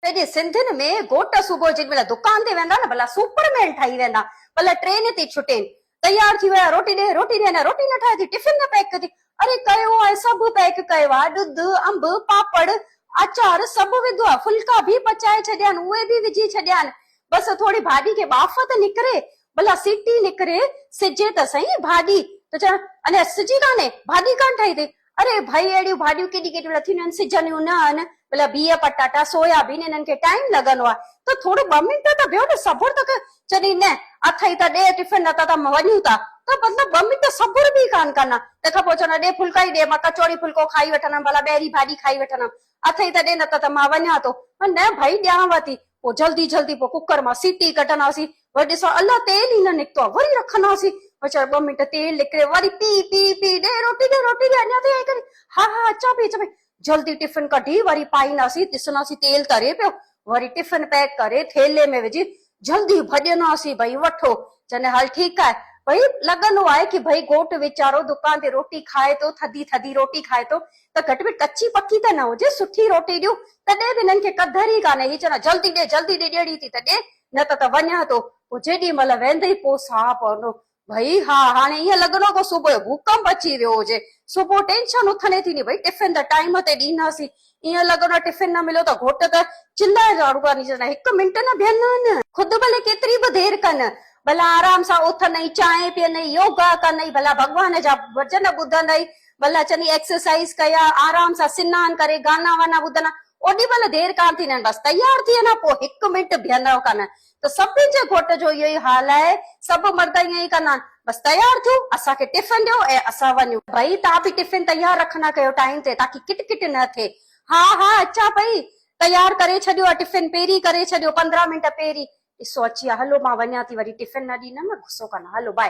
پنهنجي سنڌين ۾ گهوٽ صبح جيڏي مهل دڪان تي ويندا نه ڀلا سپر مين ٺهي ويندا ڀلا ٽرين تي ڇٽين تيار ٿي ويا روٽي ڏي روٽي ڏي اڃا روٽي نه ٺاهي ٿي ٽفن نه پيڪ ٿي اري ڪيو آهي سڀ پيڪ ڪيو آهي ڏڌ انب پاپڙ آچار سڀ وڌو آهي ڦلڪا به پچائي ڇڏيا آهن اهي به وجهي ڇڏيا آهن بس ٿوري ڀاڄي کي ٻاڦ ته نڪري ڀلا سيٽي نڪري سجي ته سهي ڀاڄي ته چوان اڃا سجي ڪانهي ڀاڄي ڪانه ٺهي اٿئي اري ڀئي اهڙيون ڀاڄيون ڪيڏي ڪيڏي مهل ٿينديون آهن سجهنديون نه آهن ڀلا بيهه پٽاٽا سويا بين انهن کي ٽائيم لڳندو آهي ته ٿورو ٻه منٽ ته بيهو نه صبر ته ڪر چڏي نه اٿئي ته ڏي ٽفن نه ته ته وڃون ٿا ته مطلب ٻه منٽ صبر به ڪانه ڪندا تنهن کان پوء چوندا ڏي ڦلڪا ئي ڏي مان ڪچوڙي ڦلڪو کائي وٺندم ڀلا ٻهري ڀاڄي کائي وٺندم اٿئي ته ڏي نه ته ته مان وڃان ٿو نه ڀئي ڏيانو ٿي پوء جلدي جلدي پوء ڪڪر مان سيٽي ڪڍنداسين، وري ڏسان الا تيل ئي نه نڪتو آ، وري رکنداسين، ويچارا ٻه منٽ تيل نڪري وري پي پي پي ڏي روٽي ڏي روٽي ڏي اڃا تائين آئي ڪانهي، ها ها اچان پئي اچان پئي، جلدي ٽفن ڪڍي وري پائينداسين، ڏسنداسين تيل تري پيو، وري ٽفن پيڪ ڪري ٿيلهي ۾ وجهي جلدي ڀڄنداسين ڀئي وٺو، چوندا هل ٺيڪ آهي، ڀئي لڳندو آهي ڪي ڀئي گهوٽ ويچارو دڪان تي روٽي کائي ٿو، ٿڌي ٿڌي روٽي کائي ٿو، ته گهٽ ۾ ڪچي پڪي ته نه هجي، سٺي روٽي ڏيون، تڏهن به هنن کي قدر ئي ڪانهي، هي چوندا جلدي ڏي جلدي ڏي ڏيڻي ٿي ته ڏي، نه ته ته وڃان ٿو، پوء جيڏي مهل ويندئي پوء ساهه پوندو، ڀئي ها هاڻي ائين لڳندو ڪو صبح جو ڀوڪنپ اچي ويو هجي، صبح ٽينشن اٿندي ٿيندي ڀئي ٽفن ته ٽائيم تي ڏينداسين، ائين لڳندو آهي ٽفن نه مليو ته گهوٽ ته چلائي جاڙو ڪندي چوندا هڪ منٽ نه بيهن نه. خود ڀلي ڪيتري به دير ڪن، ڀلا آرام سان اٿندئي، چانهه پيئندئي، يوگا ڪندئي، ڀلا ڀڳوان جا ڀڄن ٻڌندئي، ڀلا چڱي ايڪسرسائيز ڪيا، آرام سان سنان ڪري گانا وانا ٻڌندا، اوڏي مهل دير ڪانه ٿيندي آهن، بس تيار ٿي ويندا پوء هڪ منٽ بيهندا ڪانه ته سڀني جي گهوٽ جو اهو ئي حال آهي، سڀ مرد ائين ئي ڪندا آهن، بس تيار ٿيو اسان کي ٽفن ڏيو ۽ اسان وڃون. ڀئي توهان به ٽفن تيار رکندا ڪيو ٽائيم تي تاڪي ڪٽ ڪٽ نه ٿئي. ها ها اچان پئي، تيار ڪري ڇڏيو آهي ٽفن پهرين ڪري ڇڏيو 15 منٽ پهرين. ڏسو اچي ويا هلو مان وڃان ٿي وري ٽفن نه ڏيندم نه غصو ڪندا هلو باء.